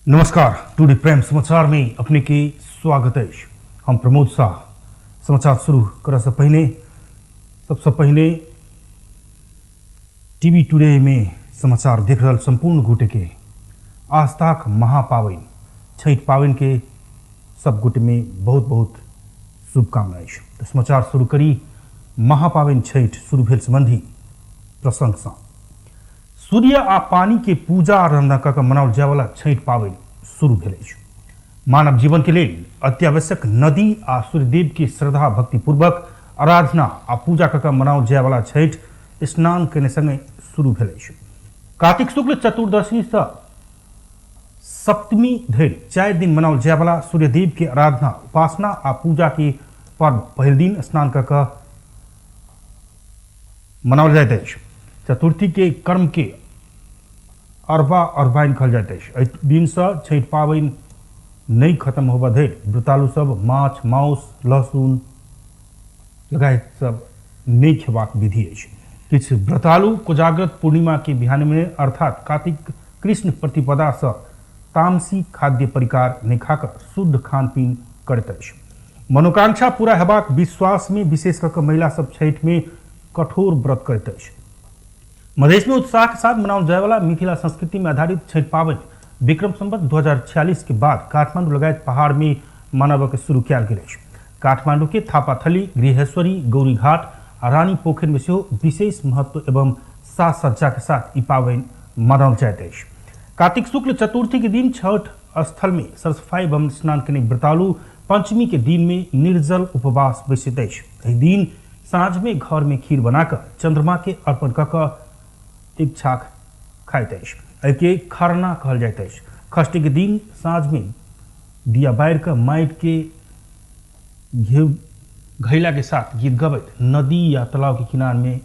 नमस्कार, today prime समाचार में अपने के स्वागत अछि। हम प्रमोद शाह। समाचार शुरू करऽ से पहिने सबसे पहिने टीवी टुडे में समाचार देख रहल संपूर्ण गोटे के आस्थाक महापावनि छठि पावनि के सब गोटे में बहुत बहुत शुभकामना अछि। तो समाचार शुरू करी महापावनि छठि शुरू भेल संबंधी प्रसंगसँ। सूर्य आ पानी के पूजा आराधना कऽ कऽ मनाओल जायवला छठि पाबनि शुरू भेल अछि। मानव जीवन के लेल अत्यावश्यक नदी आ सूर्यदेव के श्रद्धा भक्तिपूर्वक आराधना आ पूजा कऽ कऽ मनाओल जायवला छठि स्नान केने संगे शुरू भेल अछि। कार्तिक शुक्ल चतुर्दशी सँ सप्तमी धरि 4 दिन मनाओल जायवला सूर्यदेव के आराधना, उपासना आ पूजा के पर्व पहिल दिन स्नान कऽ कऽ मनाओल जाइत अछि। चतुर्थी के कर्म के अरबा अरबाइन कहल जाइत अछि। एहि दिनसँ छठि पाबनि नहि खत्म होबऽ धरि व्रतालु सब माछ, माउस, लहसुन लगायत सब नहि खेबाक विधि अछि। किछु व्रतालु कोजाग्रत पूर्णिमा के बिहान में अर्थात कार्तिक कृष्ण प्रतिपदा सँ तामसी खाद्य परिकार नहि खाकऽ शुद्ध खान-पीन करैत अछि। मनोकांक्षा पूरा हेबाक विश्वास में विशेष कऽ कऽ महिला सब छठि में कठोर व्रत करैत अछि। मधेश में उत्साह के साथ मनाओल जायवाला मिथिला संस्कृति में आधारित छठि पाबनि विक्रम संवत 2046 के बाद काठमांडू लगायत पहाड़ में मनाबऽ के शुरू कयल गेल अछि। काठमांडू के थापाथली, गृहेश्वरी, गौरीघाट आ रानी पोखरि में सेहो विशेष महत्व एवं साज सज्जा के साथ ई पाबनि मनाओल जाइत अछि। कार्तिक शुक्ल चतुर्थी के दिन छठ स्थल में सरसफाई एवं स्नान केने व्रतालु पंचमी के दिन में निर्जल उपवास बैसैत अछि। एहि दिन साँझ में घर में खीर बना कऽ चंद्रमा के अर्पण कऽ कऽ इच्छा खाइत अछि। एहिके खरना कहल जाइत अछि। षष्ठी के दिन साँझ में दिया बारि कऽ माटि के घेव घैला के साथ गीत गबैत नदी या तालाब के किनार में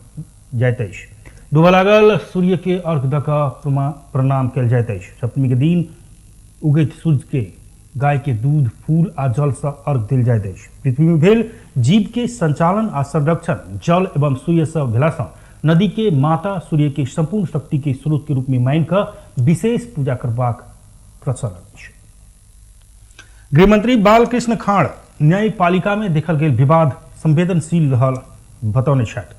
जाइत अछि। डूबऽ लागल सूर्य के अर्घ दऽ कऽ प्रणाम कयल जाइत अछि। सप्तमी के दिन उगैत सूर्य के गाय के दूध, फूल आ जल सँ अर्घ देल जाइत अछि। पृथ्वी में भेल जीव के संचालन आ संरक्षण जल एवं सूर्य सँ भेला सँ नदी के माता सूर्य के संपूर्ण शक्ति के स्रोत के रूप में मानि कऽ विशेष पूजा करबाक प्रचलन अछि। गृहमंत्री बालकृष्ण खाड़ न्यायपालिका में देखल गेल विवाद संवेदनशील रहल बतौने छथि।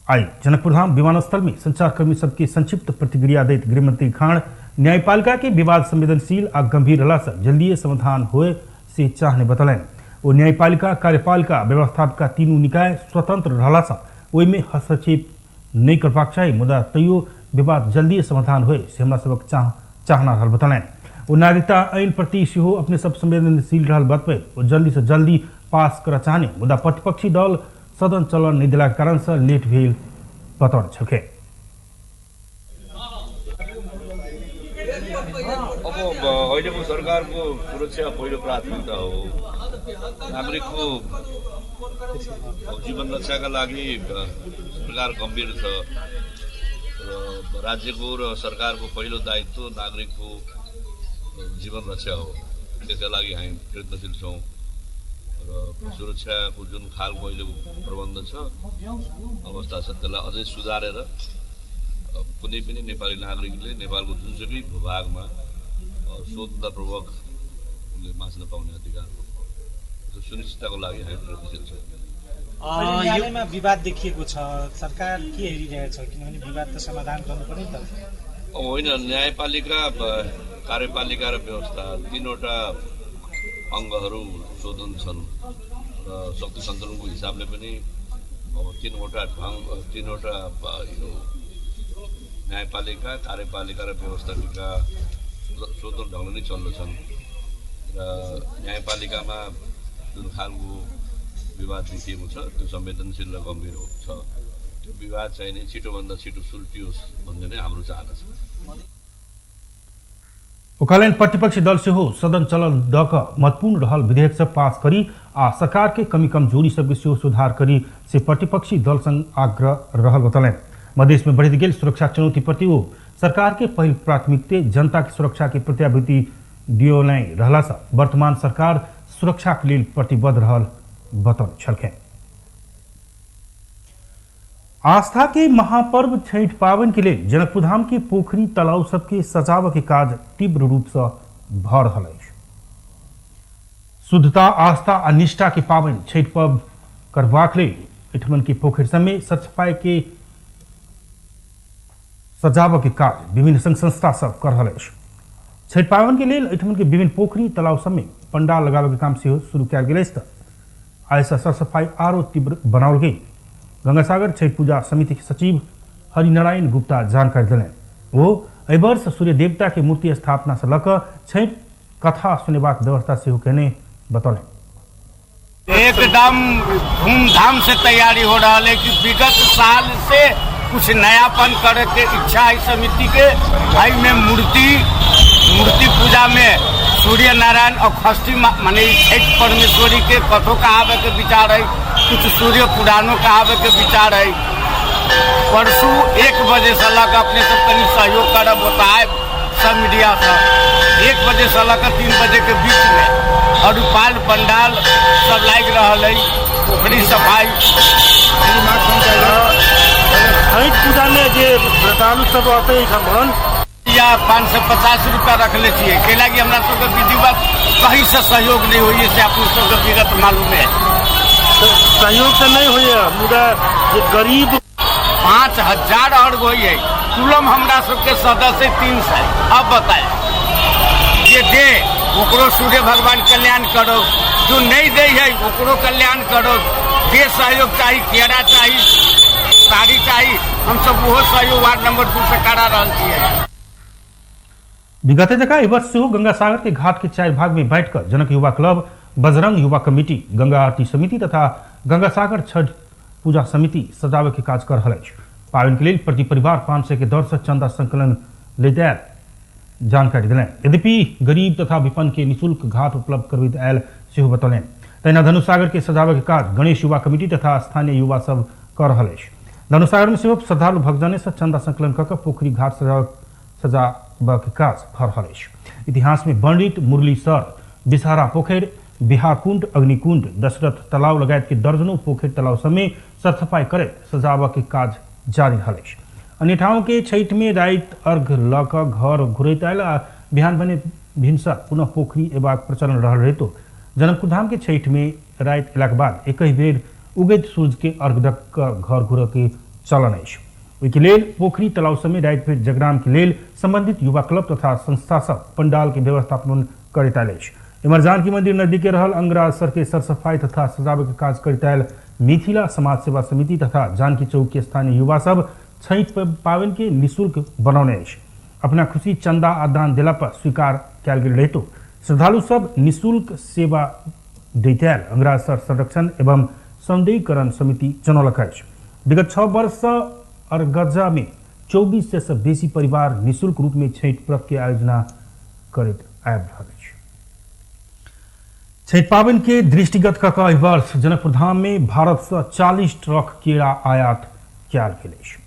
आइ जनकपुरधाम विमानस्थल में संचारकर्मी सबके संक्षिप्त प्रतिक्रिया दैत गृहमंत्री खाड़ न्यायपालिका के विवाद संवेदनशील आ गंभीर रहला से जल्दीए समाधान होए से चाहने बतौलनि। ओ न्यायपालिका, कार्यपालिका, व्यवस्थापिका तीनू निकाय स्वतंत्र रहला से ओहिमे हस्तक्षेप नहि करबाक चाही, मुदा तैयो विवाद जल्दीए समाधान होए से हमरा सबक चाहना रहल बतौलनि। ओ नागरिकता ऐन प्रति सेहो अपने सब संवेदनशील रहल बतबैत ओ जल्दी से जल्दी पास करऽ चाहने, मुदा प्रतिपक्षी दल सदन चलन नहि देलाक कारण से लेट भेल बतौने छलखिन। अब अहिलेको सरकारको सुरक्षा पहिलो प्राथमिकता हो। नागरिकको जीवन रक्षाका लागि सरकार गम्भीर छ र राज्यको र सरकारको पहिलो दायित्व नागरिकको जीवन रक्षा हो। त्यसका लागि हामी प्रयत्नशील छौँ र सुरक्षाको जुन खालको अहिलेको प्रबन्ध छ, अवस्था छ, त्यसलाई अझै सुधारेर कुनै पनि नेपाली नागरिकले नेपालको जुनसुकै भूभागमा स्वतन्त्रतापूर्वक उसले बाँच्न पाउने अधिकार हो, त्यो सुनिश्चितताको लागि हामी प्रयत्नशील छौँ। न्यायालयमा विवाद देखिएको छ, सरकार के हेरिरहेछ? किनभने विवाद त समाधान गर्नु पर्यो नि त। होइन, न्यायपालिका, कार्यपालिका र व्यवस्था तीनवटा अङ्गहरू स्वतन्त्र छन् र शक्ति सन्तुलनको हिसाबले पनि अब तीनवटा ढङ्ग, तीनवटा यो न्यायपालिका, कार्यपालिका र व्यवस्थापिका स्वतन्त्र ढङ्गले नै चल्दछन् र न्यायपालिकामा जुन खालको विवाद देखिएको छ त्यो संवेदनशील र गम्भीर छ। त्यो विवाद चाहिँ नि छिटोभन्दा छिटो सुल्टियोस् भन्ने नै हाम्रो चाहना छ। ओ कहलनि प्रतिपक्षी दल सेहो सदन चलल दऽ कऽ महत्वपूर्ण रहल विधेयक सब पास करी आ सरकार के कमी कमजोरी सबके सेहो सुधार करी से प्रतिपक्षी दल संग आग्रह रहल बतौलनि। मधेश में बढ़ैत गेल सुरक्षा चुनौती प्रति ओ सरकार के पहिल प्राथमिकते जनता के सुरक्षा के प्रत्याभूति दियौनाइ रहला सँ वर्तमान सरकार सुरक्षा के लेल प्रतिबद्ध रहल बतौने छलखिन। आस्था के महापर्व छठि पाबनि के लेल जनकपुरधाम के पोखरी तालाब सबके सजावऽ के काज तीव्र रूप से भऽ रहल अछि। शुद्धता, आस्था आ निष्ठा के पाबनि छठि पर्व करबाक लेल एहिठमन के पोखरि सबमे सर सफाई के सजावऽ के काज विभिन्न संघ संस्था सब कर रहल अछि। छठि पाबनि के लेल एहिठमन के विभिन्न पोखरि तालाब सबमे पंडाल लगाबऽ के काम सेहो शुरू कयल गेल अछि। तऽ आइसँ सरसफाई आरो तीव्र बनाओल गेल। गंगासागर छठि पूजा समिति के सचिव हरिनारायण गुप्ता जानकारी देलनि। ओ एहि वर्ष सूर्य देवता के मूर्ति स्थापना से लऽ कऽ छठि कथा सुनेबाक व्यवस्था सेहो केने बतौलनि। एकदम धूमधाम से तैयारी हो रहा है कि विगत साल से कुछ नयापन करे के इच्छा है समिति के। एहि में मूर्ति मूर्ति पूजा में सूर्य नारायण और खष्टी माने छठ परमेश्वरी के कथो कहावे के विचार है, कुछ सूर्य पुराणों कहावे के विचार है। परसों 1 बजे से लग अपने सब कनी सहयोग करब, बताएब सब मीडिया सब। 1 बजे से लग 3 बजे के बीच में और पाल पंडाल सब लाग रहा है, पोखरी सफाई। छठि पूजा में जे व्रतालु सब आते एहिठाम या 550 रुपया रखले छियै, कैला कि हमरा सबके विधिवत कहीं से सहयोग नहीं होइए, से अपने सबके विगत मालूम है। सहयोग तो नहीं होइए, मुदा जे गरीब 5000 अर्घ होइए, कुलम हमरा सबके सदस्य 300। अब बताए जे दे ओकरो सूर्य भगवान कल्याण करो, जो नहीं दे है ओकरो कल्याण करो। जे सहयोग चाही, केरा चाही, साड़ी चाही, हम सब वो सहयोग वार्ड नंबर 2 से करा रहल छियै। विगत जगह एहि वर्ष सेहो गंगा सागर के घाट के 4 भाग में बांटिकर जनक युवा क्लब, बजरंग युवा कमेटी, गंगा आरती समिति तथा गंगा सागर छठ पूजा समिति सजावे के काज कर रहल अछि। पाबनि के लेल प्रति परिवार 500 के दर से चंदा संकलन लैत आयल जानकारी देलनि। यद्यपि गरीब तथा विपन्न के निःशुल्क घाट उपलब्ध करबैत आयल सेहो बतौलनि। तहिना धनुषसागर के सजावे के काज गणेश युवा कमेटी तथा स्थानीय युवा सब कर रहल अछि। धनुषसागर में सेहो श्रद्धालु भक्तजने से चंदा संकलन कऽ कऽ पोखरी घाट सजाबऽ के काज भऽ रहल अछि। इतिहास में वर्णित मुरली सर, बिसहरा पोखरि, बिहाकुंड, अग्निकुंड, दशरथ तालाब लगायत के दर्जनों पोखरि तालाब सब में सरसफाई करैत सजाबऽ के काज जारी रहल अछि। अन्य ठाउँ के छठि में राति अर्घ लऽ कऽ घर घुरैत आयल आ बिहान भने भिनसर पुनः पोखरि एबाक प्रचलन रहल रहितो जनकपुरधाम के छठि में राति एलाक बाद एकहि बेर उगैत सूर्य के अर्घ दऽ कऽ घर घुरऽ के चलन अछि। ओहिके लेल पोखरि तालाब सबमे राति भरि जगराम के लेल संबंधित युवा क्लब तथा संस्था सब पंडाल के व्यवस्थापन करैत आयल अछि। एम्हर जानकी मंदिर नजदीके रहल अंगराज सर के सरसफाई तथा सजावे के काज करैत आयल मिथिला समाज सेवा समिति तथा जानकी चौक के स्थानीय युवा सब छठि पाबनि के निःशुल्क बनौने अछि। अपना खुशी चंदा आ दान देला पर स्वीकार कयल गेल रहितो श्रद्धालु सब निःशुल्क सेवा दैत आयल अंगराज सर संरक्षण एवं सौंदर्यीकरण समिति जनौलक अछि। विगत 6 वर्ष सँ अरगजा में 2400 सँ बेसी परिवार निःशुल्क रूप में छठि व्रत के आयोजना करैत आबि रहल अछि। छठि पाबनि के दृष्टिगत कऽ कऽ एहि वर्ष जनकपुरधाम में भारत सँ 40 ट्रक केरा आयात कयल गेल अछि।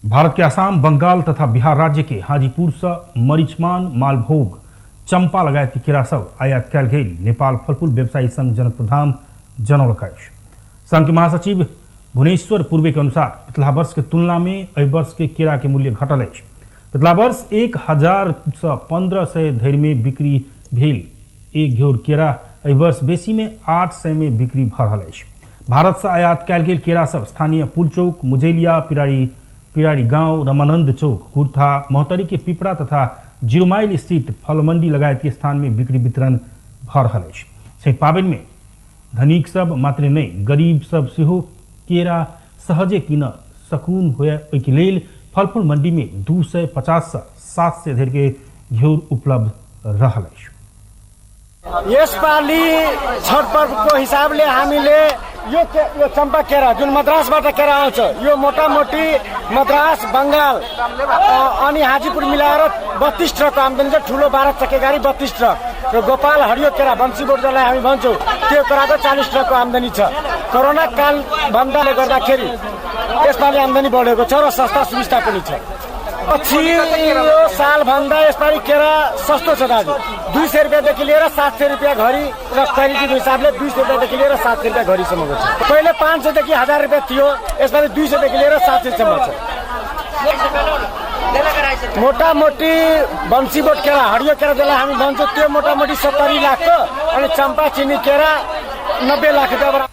भारत के आसाम, बंगाल तथा बिहार राज्य के हाजीपुर से मरीचमान, मालभोग, चंपा लगायत के केरा सब आयात कयल गेल नेपाल फलफूल व्यवसायी संघ जनकपुरधाम जनौलक अछि। संघ के महासचिव भुवनेश्वर पूर्वे के अनुसार पिछला वर्ष के तुलना में एहि वर्ष के केरा के मूल्य घटल अछि। पिछला वर्ष 1000 से 1500 धरि में बिक्री भेल एक घेउर केरा एहि वर्ष बेसी में 800 में बिक्री भऽ रहल अछि। भारत से आयात कयल गेल केरा सब स्थानीय पुल चौक, मुजैलिया, पिरारी पिरारी गांव, रमानंद चौक, कुर्था, महोत्तरी के पिपरा तथा जीरो माइल स्थित फल मंडी लगायत के स्थान में बिक्री वितरण भऽ रहल अछि। छठि पाबनि में धनिक सब मात्र नहि गरीब सब सेहो केरा सहजे कीन सकून होए ओहिके लेल फलफूल मंडी में 250 से 700 धरि के घेउर उपलब्ध रहल अछि। यसपालि छठ पर्वको हिसाबले हामीले यो चम्पा केरा जुन मद्रासबाट केरा आउँछ यो मोटामोटी मद्रास, बङ्गाल अनि हाजीपुर मिलाएर 32 ट्रकको आम्दानी छ। ठुलो 12 चक्के गाडी 32 ट्रक र गोपाल हरियो केरा बन्सीबोट जसलाई हामी भन्छौँ त्यो केराको 40 ट्रकको आम्दानी छ। कोरोना काल भन्दाले गर्दाखेरि यसपालि आम्दानी बढेको छ र सस्ता सुविस्ता पनि छ। पछि यो सालभन्दा यसपालि केरा सस्तो छ दाजु। 200 रुपियाँदेखि लिएर 700 रुपियाँ घरी र क्वालिटीको हिसाबले 200 रुपियाँदेखि लिएर 700 रुपियाँ घरीसम्मको छ। पहिले 500देखि 1000 रुपियाँ थियो, यसपालि 200देखि लिएर 700सम्म छ। मोटामोटी बन्सीबोट केरा, हरियो केरा जसलाई हामी भन्छौँ, त्यो मोटामोटी 70 लाखको, अनि चम्पा चिनी केरा 90 लाख रुपियाँ।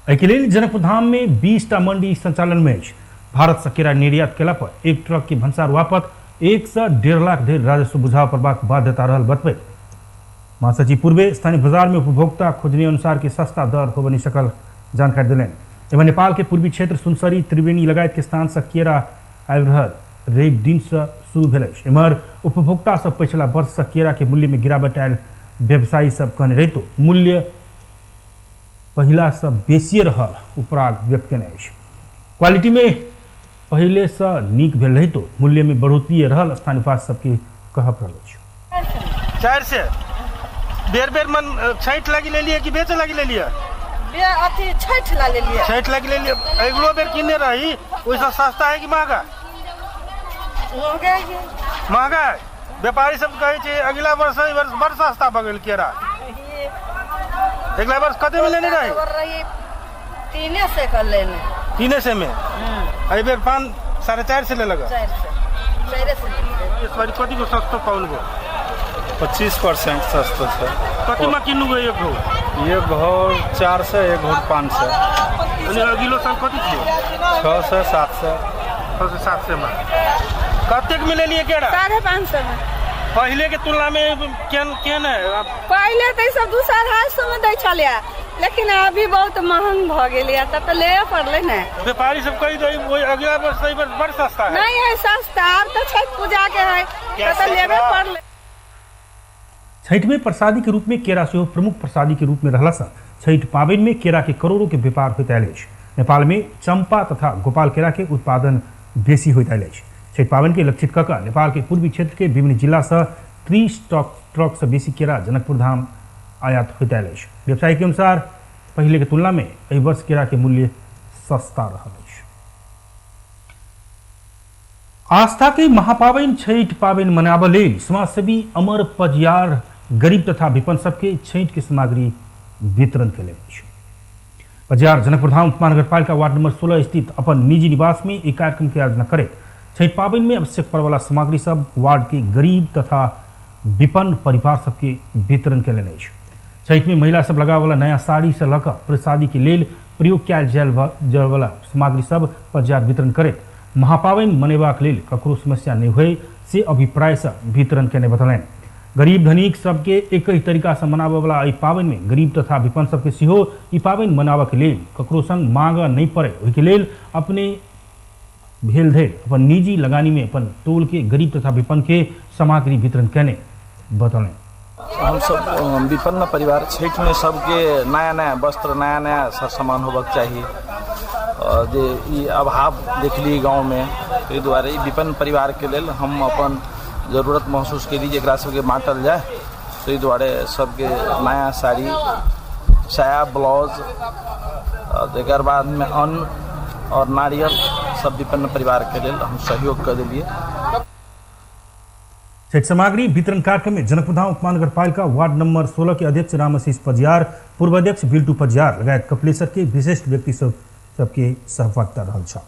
एहिके लेल जनकपुर धाम में 20टा मंडी संचालन में अछि। भारत से केरा निर्यात केला पर एक ट्रक के भंसार वापत 1 से 1.5 लाख धरि राजस्व बुझाव पड़बाक बाध्यता रहल बतबैत महासचिव पूर्वे स्थानीय बाजार में उपभोक्ता खोजने अनुसार के सस्ता दर हो बनी सकल जानकारी देलनि। एवं नेपाल के पूर्वी क्षेत्र सुनसरी, त्रिवेणी लगायत के स्थान से केरा आबि रहल रवि दिन से शुरू भेल अछि। एम्हर उपभोक्ता सब पछिला वर्ष से केरा के मूल्य में गिरावट आयल व्यवसायी सब कहने रहितो मूल्य पहिला से बेसिए रहल उपराग व्यक्त केने अछि। क्वालिटी में पहिले से नीक भेल रहितो मूल्य में बढ़ोतरी रहल स्थानीयवासी सबके कहब रहल अछि। 400 बेर बेर मन छठि लागी लेलिए कि बेचे लागी लेलिए? अथी छठि ला लेलिए। छठि लागी लेलिए। अगलो बेर किन्ने रही ओहिसँ सस्ता है कि महंगा? महंगा है। महंगा है। व्यापारी सब कहै छै अगिला वर्ष एहि वर्ष बड़ सस्ता भऽ गेल केरा। अगिला वर्ष कते में लेने रही? 300 के लेने। 300 में? एहि बेर 500-450 लेलक। 400। इस बार कति को सस्तो पाउनु भयो? 25% सस्तो छ। कतिमा किन्नु गयो एक घौर? एक घौर 400, एक घौर 500। अनि अघिल्लो साल कति थियो? 600, 700। 600, 700 मा। कतेक में लेलिए केरा? 550 में। पहिले के तुलना में केहन है? पहिले तऽ सब 200-250 में दै छलियै, लेकिन अभी बहुत महंग भऽ गेलै, तब तऽ लेबे पड़लै ने। व्यापारी सब कहि दै ओहि अगिला वर्ष एहि वर्ष बड़ सस्ता है। नहीं है सस्ता, आब तऽ छठि पूजा के है, तऽ लेबे पड़लै। छठि में प्रसादी के रूप में केरा सेहो प्रमुख प्रसादी के रूप में रहला सँ छठि पाबनि में केरा के करोड़ों के व्यापार होइत आयल अछि। नेपाल में चंपा तथा गोपाल केरा के उत्पादन बेसी होइत आयल अछि। छठि पाबनि के लक्षित कऽ कऽ नेपाल के पूर्वी क्षेत्र के विभिन्न जिला सँ 30 ट्रक सँ बेसी केरा जनकपुर धाम आयात होइत आयल अछि। व्यवसायी के अनुसार पहिले के तुलना में एहि वर्ष केरा के मूल्य सस्ता रहल अछि। आस्था के महापाबनि छठि पाबनि मनाबऽ लेल समाजसेवी अमर पजियार गरीब तथा विपन्न सबके छठि के सामग्री वितरण केलनि अछि। पजियार जनकपुर धाम उपमहानगरपालिका वार्ड नंबर 16 स्थित अपन निजी निवास में एक कार्यक्रम के आयोजना करैत छठि पाबनि में आवश्यक पड़वला सामग्री सब वार्ड के गरीब तथा विपन्न परिवार सबके वितरण केलनि अछि। छठि में महिला सब लगावला नया साड़ी से लऽ कऽ प्रसादी के लेल प्रयोग कयल जायवला सामग्री सब पजियार वितरण करैत महापाबनि मनेबाक लेल ककरो समस्या नहि होय से अभिप्राय से वितरण केने बतौलनि। गरीब धनिक सबके एक ही तरीका से मनाबयवला एहि पाबनि में गरीब तथा विपन्न सबके सेहो ई पाबनि मनाबऽ लेल ककरो संग मांगऽ नहि पड़े ओहिके लेल अपने भेल धरि अपन निजी लगानी में अपन टोल के गरीब तथा विपन्न के सामग्री वितरण केने बतौलनि। हम सब विपन्न परिवार छठि में सबके नया नया वस्त्र, नया नया सामान होबाक चाही, जे ई अभाव देखली गाँव में, ताहि दुआरे ई विपन्न परिवार के लेल हम अपन जरूरत महसूस केली जे एकरा सबके बाँटल जाय, ताहि दुआरे सबके नया साड़ी, साया, ब्लाउज, तकर बाद में अन्न और नारियल सब विपन्न परिवार के लेल हम सहयोग कऽ देलियै। छठि सामग्री वितरण कार्यक्रम में जनकपुर धाम उपमहानगरपालिका वार्ड नंबर 16 के अध्यक्ष रामआशीष पजियार, पूर्व अध्यक्ष बिल्टू पजियार लगायत कपिलेश्वर के विशिष्ट व्यक्ति सबके सहभागिता रहल छल।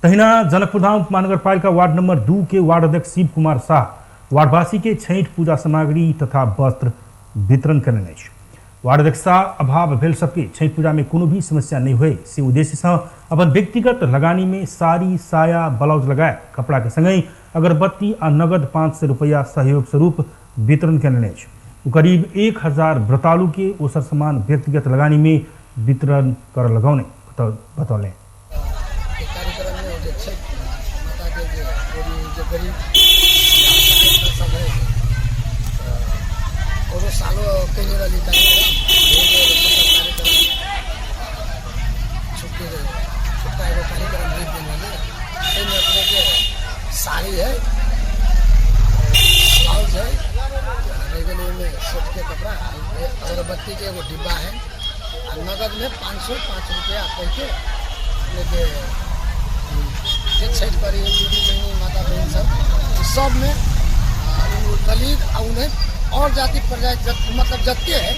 तहिना जनकपुर धाम उपमहानगरपालिका वार्ड नंबर 2 के वार्ड अध्यक्ष शिव कुमार शाह वार्डवासी के छठि पूजा सामग्री तथा वस्त्र वितरण केलनि अछि। वार्ड अध्यक्ष शाह अभाव भेल सबके छठि पूजा में कोनो भी समस्या नहीं होए से उद्देश्य से अपन व्यक्तिगत लगानी में साड़ी, साया, ब्लाउज लगाए कपड़ा के संगहि अगरबत्ती आ नगद 500 रुपया सहयोग स्वरूप वितरण केलनि अछि। ओ करीब 1000 व्रतालु के ओसर सामान व्यक्तिगत लगानी में वितरण कर लगौने बतौलनि। कार्यक्रम में जे छठि माता के जे गरीब सब है औरो सालो कयने रहली कार्यक्रम, छोटका एगो कार्यक्रम रखि देने रहली। ताहिमे अपनेके साड़ी है, ब्लाउज है, रहि गेलै ओहिमे सेटके कपड़ा, अगरबत्तीके एगो डिब्बा है, आ नगदमे 505 रुपया कहिके अपनेके जे छठि करैए दीदी बहिनी माता बहिन सब सबमे ओ दलित आ उन्हें और जाति प्रजाति मतलब जते है,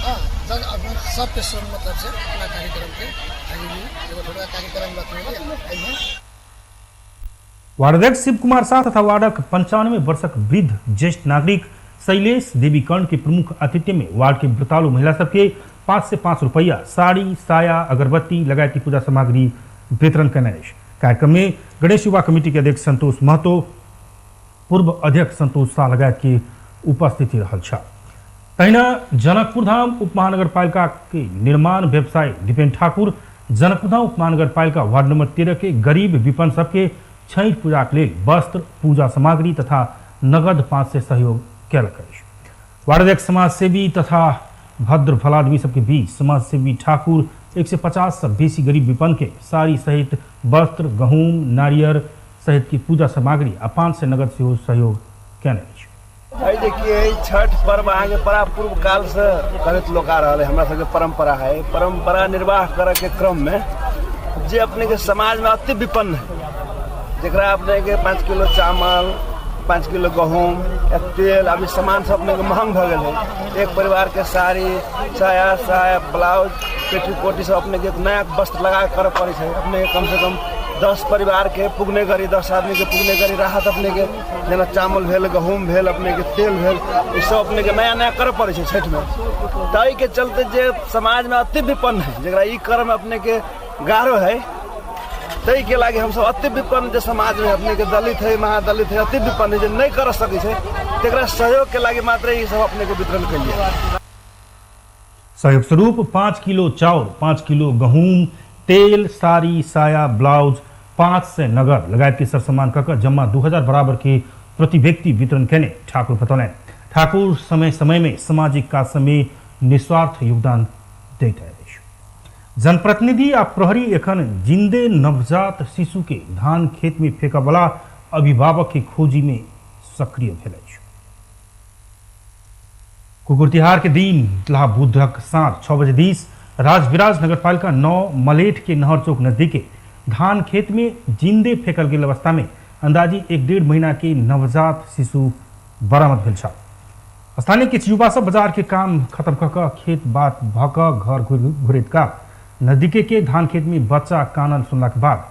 हाँ, सबके सब मतलब से अपना कार्यक्रम के एगो छोटा कार्यक्रम रखने एहिमे। वार्ड अध्यक्ष शिव कुमार शाह तथा वार्डक 95 वर्षक वृद्ध ज्येष्ठ नागरिक शैलेश देवी कर्ण के प्रमुख आतिथ्य में वार्ड के व्रतालु महिला सबके 5 से 5 रुपया साड़ी, साया, अगरबत्ती लगायत की पूजा सामग्री वितरण केने अछि। कार्यक्रम में गणेश युवा कमेटी के अध्यक्ष संतोष महतो, पूर्व अध्यक्ष संतोष शाह लगायत के उपस्थिति रहल छल। तहिना जनकपुर धाम उप महानगरपालिका के निर्माण व्यवसायी दीपेन ठाकुर जनकपुर धाम उप महानगरपालिका वार्ड नंबर 13 के गरीब विपन्न सबके छठि पूजा के लेल वस्त्र, पूजा सामग्री तथा नगद 5 से सहयोग केलक अछि। वार्ड अध्यक्ष समाजसेवी तथा भद्र भलादमी सबके बीच समाजसेवी ठाकुर 150 से बेसी गरीब विपन्न के साड़ी सहित वस्त्र, गहूम, नारियर सहित की पूजा सामग्री आ 5 से नगद सेहो सहयोग केने अछि। देखिए, छठ पर्व अहाँके बड़ा पूर्व काल से करैत लोक आ रहल है। हमरा सबके परंपरा है। परंपरा निर्वाह करे के क्रम में जे अपने के समाज में अति विपन्न है, जरा अपने के 5 किलो चावल, 5 किलो गहूम या तेल, अभी सामान सब अपने के महंग भऽ गेल है। एक परिवार के साड़ी, साया, साया, ब्लाउज, पेटी कोटी सब अपने के नया वस्त्र लगा के करे पड़ै छै। अपने के कम से कम 10 परिवार के पुगने गरी, 10 आदमी के पुगने गरी राहत अपने के जेना चावल भेल, गहूम भेल, अपने के तेल भेल, ई सब अपने के नया नया करे पड़ै छै छठि में। ताहि के चलते जे समाज में अति विपन्न है, जरा ई कर्म अपने के गाढ़ो है, ताहि के लागी हमसब अति विपन्न जे समाज में अपने के दलित है, महादलित है, अति विपन्न है, जे नहीं कर सकै छै, तकरा सहयोग के लागी मात्र ई सब अपने के वितरण केलिए। सहयोग स्वरूप 5 किलो चाउर, 5 किलो गहूम, तेल, साड़ी, साया, ब्लाउज, 5 से नगद लगायत के सरसामान कऽ जम्मा 2000 बराबर के प्रति व्यक्ति वितरण केने ठाकुर बतौलनि। ठाकुर समय समय में सामाजिक काज में निस्वार्थ योगदान दैत अछि। जनप्रतिनिधि आ प्रहरी एखन जिंदे नवजात शिशु के धान खेत में फेंकबला अभिभावक के खोजी में सक्रिय भेल अछि। कुकुर तिहार के दिन लाभ बुधक साँझ 6 बजे 20 राजविराज नगरपालिका 9 मलेठ के नहर चौक नजदीके धान खेत में जिंदे फेंकल गेल अवस्था में अंदाजी 1-1.5 महीना के नवजात शिशु बरामद भेल छल। स्थानीय किछु युवा सब बाजार के काम खत्म कऽ कऽ खेत बात भऽ कऽ घर घुरैत काल नजदीके के धान खेत में बच्चा कानल सुनला के बाद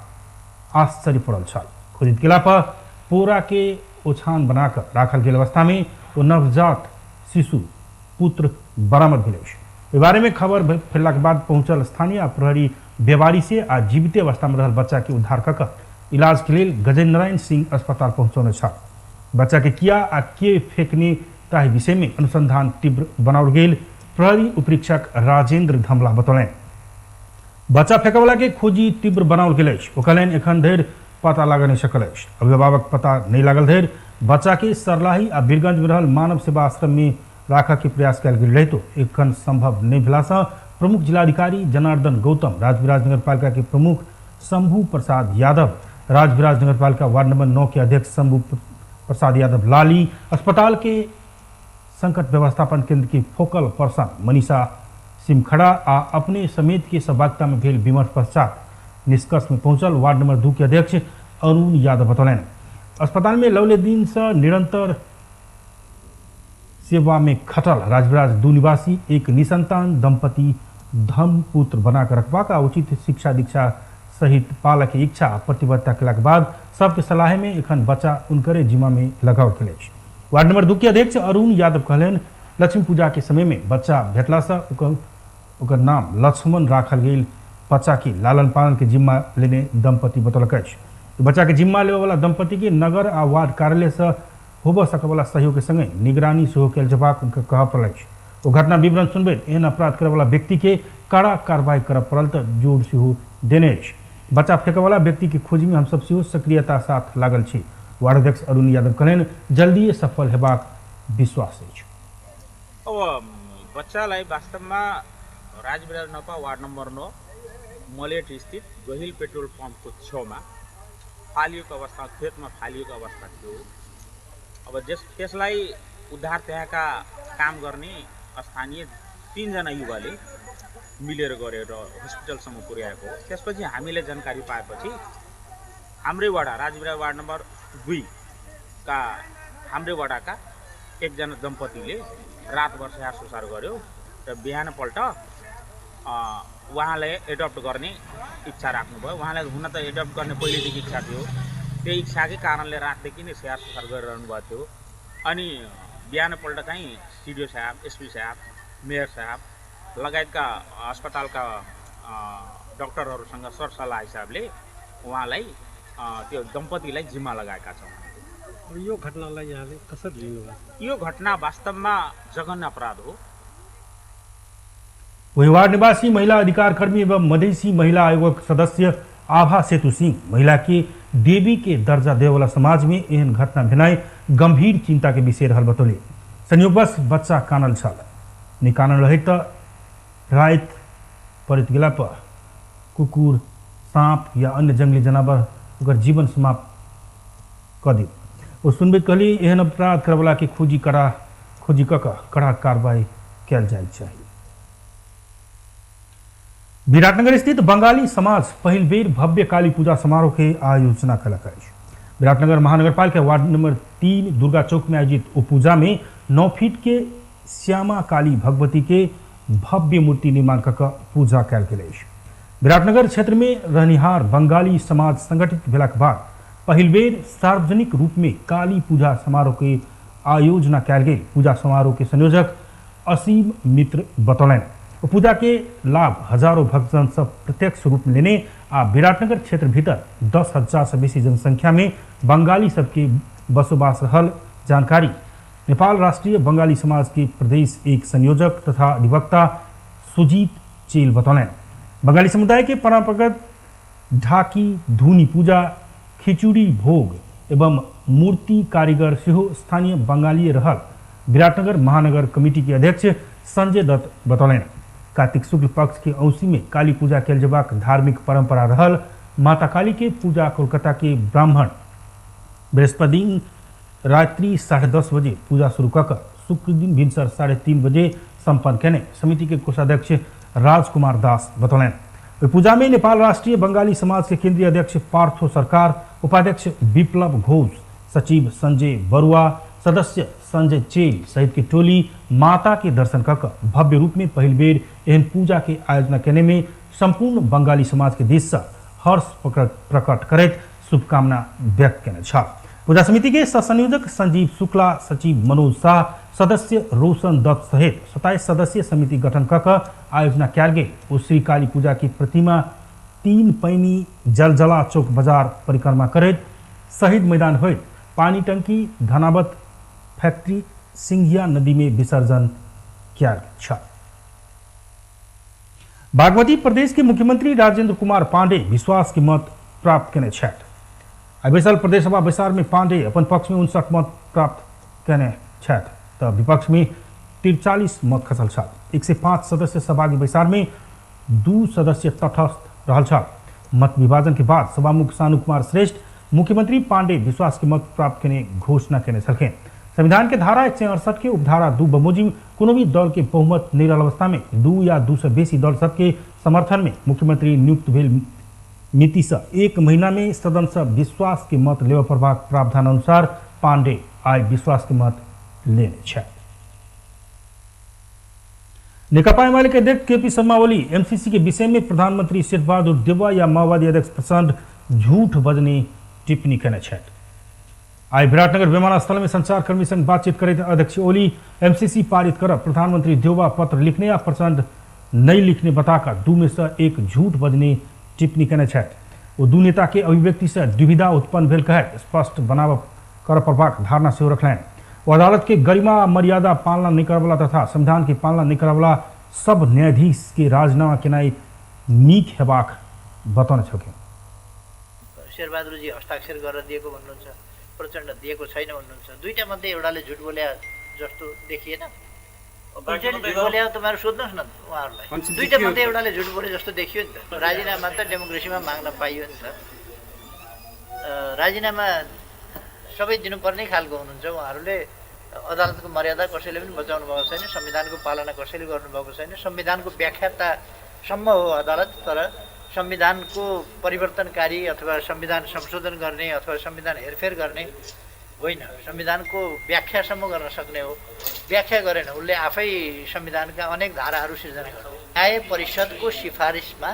आश्चर्य पड़ल छल। खोजित गेला पर पोरा के ओछान बनाकर राखल गेल अवस्था में ओ नवजात शिशु पुत्र बरामद भेल अछि। एहि बारे में खबर फैलला के बाद पहुंचल स्थानीय आ प्रहरी बेवारी से आ जीविते अवस्था में रहल बच्चा के उद्धार कऽ कऽ इलाज के लेल गजेन्द्र नारायण सिंह अस्पताल पहुंचौने छल। बच्चा के किया आ के फेंकने ताहि विषय में अनुसंधान तीव्र बनाओल गेल प्रहरी उपरीक्षक राजेंद्र धमला बतौलनि। बच्चा फेंकवला के खोजी तीव्र बनाओल गेल अछि। ओ कहलनि एखन धरि पता लागल नहि सकल अछि। अभिभावक पता नहि लागल धरि बच्चा के सरलाही आ बीरगंज में रहल मानव सेवा आश्रम में राखऽ के प्रयास कयल गेल रहितो एखन संभव नहि भेला सँ प्रमुख जिलाधिकारी जनार्दन गौतम, राजविराज नगरपालिका के प्रमुख शंभू प्रसाद यादव, राजविराज नगरपालिका वार्ड नंबर 9 के अध्यक्ष शंभू प्रसाद यादव लाली, अस्पताल के संकट व्यवस्थापन केंद्र के फोकल पर्सन मनीषा सिमखड़ा आ अपने समेत के सहभागिता में भेल विमर्श पश्चात निष्कर्ष में पहुंचल वार्ड नंबर 2 के अध्यक्ष अरुण यादव बतौलनि। अस्पताल में लौले दिन से निरंतर सेवा में खटल राजविराज 2 निवासी एक निसंतान दंपति धर्मपुत्र बनाकर रखबाक आ उचित शिक्षा दीक्षा सहित पालक के इच्छा प्रतिबद्धता केलाक बाद सबके सलाह में एखन बच्चा उनकरे जिम्मा में लगाओल गेल अछि। वार्ड नंबर 2 के अध्यक्ष अरुण यादव कहलनि लक्ष्मी पूजा के समय में बच्चा भेटला से ओकर नाम लक्ष्मण राखल गेल। बच्चा के लालन पालन के जिम्मा लेने दंपति बतौलक अछि। बच्चा के जिम्मा लेवे वाला दंपति के नगर आ वार्ड कार्यालय से होबऽ सकयवला सहयोग के संगे निगरानी सेहो कयल जेबाक हुनकर कहब पड़ल अछि। ओ घटना विवरण सुनबैत एहन अपराध करयवला व्यक्ति के कड़ा कार्रवाई करय पड़ल तऽ जोर सेहो देने अछि। बच्चा फेंकयवला व्यक्ति के खोजी में हमसब सेहो सक्रियता साथ लागल छी। वार्ड अध्यक्ष अरुण यादव कहलनि जल्दिए सफल हेबाक विश्वास अछि। अब बच्चालाई वास्तवमा राजविराज नपा वार्ड नम्बर 9 मलेठ स्थित गहिल पेट्रोल पम्पको छेउमा फालिएको अवस्था, खेतमा फालिएको अवस्था थियो। अब त्यसलाई उद्धार त्यहाँका काम गर्ने स्थानीय 3 जना युवाले मिलेर गरेर हस्पिटलसम्म पुर्याएको हो। त्यसपछि हामीले जानकारी पाएपछि हाम्रै वडा राजविराज वार्ड नम्बर 2 का हाम्रै वडाका एकजना दम्पतिले रातभर स्याहार सुसार गर्यो र बिहानपल्ट उहाँलाई एडप्ट गर्ने इच्छा राख्नुभयो। उहाँलाई हुन त एडप्ट गर्ने पहिलेदेखि इच्छा थियो, त्यही इच्छाकै कारणले रातदेखि नै स्याहार सुसार गरिरहनु भएको थियो। अनि बिहानपल्ट चाहिँ सिडिओ साहब, एसपी साहब, मेयर साहब लगायतका अस्पतालका डाक्टरहरूसँग सरसल्लाह हिसाबले उहाँलाई त्यो दम्पतिलाई जिम्मा लगाएका छौँ। यो घटनालाई यहाँले कसरी लिनुभयो? यो घटना वास्तवमा जघन्य अपराध हो। वही वार्ड निवासी महिला अधिकार कर्मी एवं मधेसी महिला आयोगक सदस्य आभा सेतु सिंह महिला के देवी के दर्जा देवला समाज में एहन घटना भेनाइ गंभीर चिंता के विषय रहल बतौली। संयोगवश बच्चा कानल छल, नहि कानल रहे त राति पड़ैत गेला पर कुकुर, सांप या अन्य जंगली जानवर ओकर जीवन समाप्त कऽ दी। ओ सुनबैत कहली एहन अपराध करवला के खोजी कऽ कड़ा कार्रवाई कयल जाय चाही। विराटनगर स्थित बंगाली समाज पहिल बेर भव्य काली पूजा समारोह के आयोजना कयलक अछि। विराटनगर महानगरपालिका वार्ड नंबर 3 दुर्गा चौक में आयोजित ओ पूजा में 9 फीट के श्यामा काली भगवती के भव्य मूर्ति निर्माण कऽ कऽ पूजा कयल गेल अछि। विराटनगर क्षेत्र में रहनिहार बंगाली समाज संगठित भेलाक बाद पहिल बेर सार्वजनिक रूप में काली पूजा समारोह के आयोजना कयल गेल। पूजा समारोह के संयोजक असीम मित्र बतौलनि। पूजा के लाभ हजारों भक्तजन सब प्रत्यक्ष रूप में लेने आ विराटनगर क्षेत्र भीतर 10,000 से बेसी जनसंख्या में बंगाली सबके बसोबास रहल जानकारी नेपाल राष्ट्रीय बंगाली समाज के प्रदेश 1 संयोजक तथा अधिवक्ता सुजीत चेल बतौलनि। बंगाली समुदाय के परंपरागत ढाकी धूनी पूजा, खिचड़ी भोग एवं मूर्ति कारीगर सेहो स्थानीय बंगाली रहल विराटनगर महानगर कमिटी के अध्यक्ष संजय दत्त बतौलनि। कार्तिक शुक्ल पक्ष के औसी में काली पूजा कयल जेबाक धार्मिक परंपरा रहल माता काली के पूजा कोलकाता के ब्राह्मण बृहस्पति दिन रात्रि 10:30 बजे पूजा शुरू कऽ कऽ शुक्र दिन भिनसर 3:30 बजे संपन्न केने समिति के कोषाध्यक्ष राजकुमार दास बतौलनि। ओहि पूजा में नेपाल राष्ट्रीय बंगाली समाज के केंद्रीय अध्यक्ष पार्थो सरकार, उपाध्यक्ष विप्लव घोष, सचिव संजय बरुआ, सदस्य संजय चेल सहित की टोली माता के दर्शन कऽ कऽ भव्य रूप में पहिल बेर एहन पूजा के आयोजना केने में संपूर्ण बंगाली समाज के दिस से हर्ष प्रकट करैत शुभकामना व्यक्त केने छल। पूजा समिति के सहसंयोजक संजीव शुक्ला, सचिव मनोज शाह, सदस्य रोशन दत्त सहित 27 सदस्यीय समिति गठन कऽ कऽ आयोजना कयल गेल। ओ श्री काली पूजा की प्रतिमा 3 पैनी जलजला चौक बाजार परिक्रमा करैत शहीद मैदान होइत पानी टंकी धनावत फैक्ट्री सिंघिया नदी में विसर्जन कयल गेल छल। बागमती प्रदेश के मुख्यमंत्री राजेंद्र कुमार पांडे विश्वास के मत प्राप्त केने छथि। आइ बैसल प्रदेश सभा बैसार में पांडे अपन पक्ष में 59 मत प्राप्त केने छथि त विपक्ष में 43 मत खसल छल। 105 सदस्य सहभागी बैसार में 2 सदस्य तटस्थ रहल छल। मत विभाजन के बाद सभामुख सानू कुमार श्रेष्ठ मुख्यमंत्री पांडे विश्वास के मत प्राप्त केने घोषणा केने छलखिन। संविधान के धारा 168 के उपधारा 2 बमोजिम कोनो भी दल के बहुमत नहीं रहल अवस्था में 2 या 2 से बेसी दल सबके समर्थन में मुख्यमंत्री नियुक्त भेल मिति से 1 महीना में सदन से विश्वास के मत लेबय पड़बाक प्रावधान अनुसार पांडे आइ विश्वास के मत लेने छथि। नेकपा एमाले के अध्यक्ष केपी शर्मा ओली एमसीसी के विषय में प्रधानमंत्री शेरबहादुर देउवा या माओवादी अध्यक्ष प्रचंड झूठ बजने टिप्पणी केने छथि। आइ विराटनगर विमानस्थल में संचारकर्मी संग बातचीत करैत अध्यक्ष ओली एमसीसी पारित कर प्रधानमंत्री देउवा पत्र लिखने या प्रचंड नहीं लिखने बताकर 2 में से 1 झूठ बजने टिप्पणी केने छथि। ओ 2 नेता के अभिव्यक्ति से दुविधा उत्पन्न भेल कहैत स्पष्ट बनाब कर पड़बाक धारणा सेहो रखलनि। ओ अदालत के गरिमा आ मर्यादा पालना नहीं करवला तथा संविधान के पालना नहीं करवला सब न्यायाधीश के राजीनामा केनाइ नीक हेबाक बतौने छलखिन। शेरबहादुरजी हस्ताक्षर गरेर दिएको भन्नुहुन्छ, प्रचण्ड दिएको छैन भन्नुहुन्छ। दुईटा मध्ये एउटाले झुट बोले जस्तो देखिएन। झुट बोले तपाईँहरू सोध्नुहोस् न उहाँहरूलाई, दुईटा मध्ये एउटाले झुट बोले जस्तो देखियो नि त। राजीनामा त डेमोक्रेसीमा माग्न पाइयो नि त। राजीनामा सबै दिनुपर्ने खालको हुनुहुन्छ उहाँहरूले। अदालतको मर्यादा कसैले पनि बचाउनु भएको छैन, संविधानको पालना कसैले गर्नुभएको छैन। संविधानको व्याख्यातासम्म हो अदालत, तर संविधानको परिवर्तनकारी अथवा संविधान संशोधन गर्ने अथवा संविधान हेरफेर गर्ने होइन, संविधानको व्याख्यासम्म गर्न सक्ने हो। व्याख्या गरेन, उसले आफै संविधानका अनेक धाराहरू सिर्जना गर्यो। न्याय परिषदको सिफारिसमा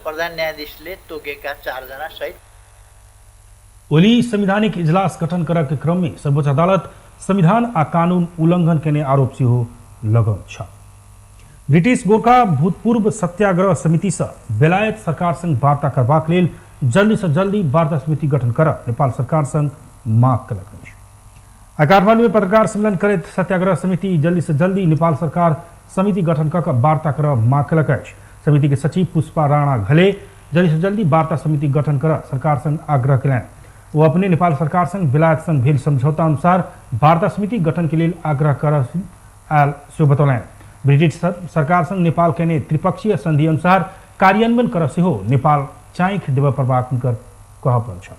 प्रधान न्यायाधीशले तोकेका 4 जना सहित ओली संवैधानिक इजलास गठन करऽ के क्रम में सर्वोच्च अदालत संविधान आ कानून उल्लंघन केने आरोप सेहो लगल छल। ब्रिटिश गोरखा भूतपूर्व सत्याग्रह समिति से बेलायत सरकार संग वार्ता करबाक लेल जल्दी से जल्दी वार्ता समिति गठन कर नेपाल सरकार संग माग कयलक अछि। आइ काठमांडू में पत्रकार सम्मेलन करैत सत्याग्रह समिति जल्दी से जल्दी नेपाल सरकार समिति गठन कऽ कऽ वार्ता कर माग कयलक अछि। समिति के सचिव पुष्पा राणा घले जल्दी से जल्दी वार्ता समिति गठन कर सरकार संग आग्रह कयलनि। वो अपने नेपाल सरकार संग बेलायत संग भेल समझौता अनुसार वार्ता समिति गठन के लेल आग्रह कर आयल सेहो बतौलनि। ब्रिटिश सरकार संग नेपाल केने त्रिपक्षीय संधि अनुसार कार्यान्वयन कर सेहो नेपाल चाँखि देबय पड़बाक हुनकर कहब छल।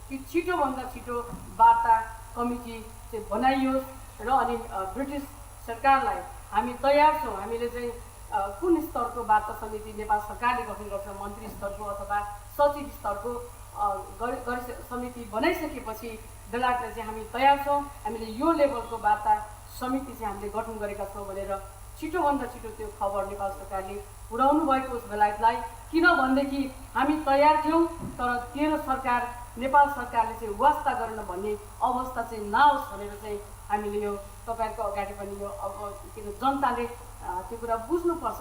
कि छिटोभन्दा छिटो वार्ता कमिटी चाहिँ बनाइयोस् र अनि ब्रिटिस सरकारलाई हामी तयार छौँ। हामीले चाहिँ कुन स्तरको वार्ता समिति नेपाल सरकारले गठन गर्छ, मन्त्री स्तरको अथवा सचिव स्तरको समिति बनाइसकेपछि बेलायतलाई चाहिँ हामी तयार छौँ, हामीले यो लेभलको वार्ता समिति चाहिँ हामीले गठन गरेका छौँ भनेर छिटोभन्दा छिटो त्यो खबर नेपाल सरकारले पुर्याउनु भएको होस् बेलायतलाई। किनभनेदेखि हामी तयार थियौँ तर तेरो सरकार नेपाल सरकारले चाहिँ वास्ता गरेन भन्ने अवस्था चाहिँ नआओस् भनेर चाहिँ हामीले यो तपाईँहरूको अगाडि पनि यो अब किन जनताले त्यो कुरा बुझ्नुपर्छ।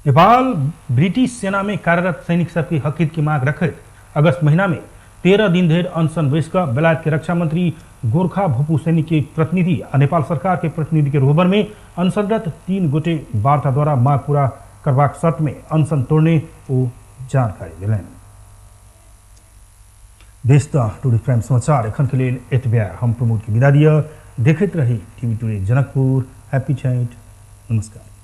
नेपाल ब्रिटिश सेना में कार्यरत सैनिक सबके हक की मांग रखैत अगस्त महीना में 13 दिन धरि अनशन बैस कऽ बेलायत के रक्षा मंत्री गोरखा भूपू सैनिक के प्रतिनिधि आ नेपाल सरकार के प्रतिनिधि के रोहबर में अनशनरत 3 गोटे वार्ता द्वारा माग पूरा करबाक शर्त में अनशन तोड़ने ओ जानकारी देलनि। देश टुडे प्राइम समाचार एखन के लेल एतबे। हम प्रमोद के विदा दिअ। देखैत रही TV today Janakpur. Happy Chhath. नमस्कार।